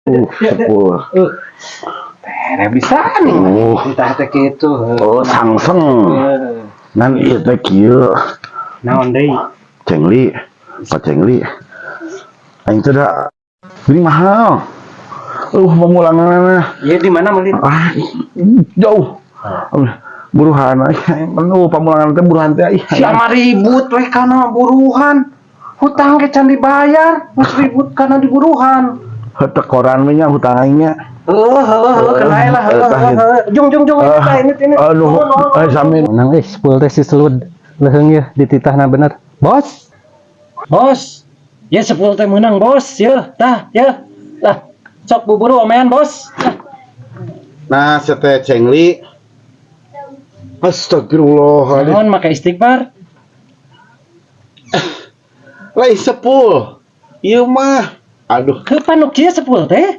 Sepul. Tere bisa nih. Entah teh kitu. Oh, sangseng. Nan ieu teh kieu. Naon deui? Cengli, Pak Cengli. Aing teh da ini mahal. Pemulanganna. Ieu di mana meuli? Ah, jauh. Buruhan, aduh, pamulangan teh buruhan teh ih. Siapa ribut weh kana buruhan. Hutang ge can dibayar, geus ribut kana diburuhan. Heuh, koran we nya hutang aing nya. Heuh heuh heuh, kenai lah, heuh heuh heuh. Jung jung jung, ini tah, ini ini. Aduh, Nuhun, nuhun, eh, sami. Menang eh sepul teh si selud. Leuheung ya dititahna bener. Bos. Bos. Ya, sepul teh menang, Bos. Ya, tah, ya. Lah, sok buburu omean, Bos. Lah. Nah, sete Cengli. Astagfirullahaladzim. Naon make istighfar? Lain sepul. Ieu mah. Aduh, Kapan nu kieu sepul teh?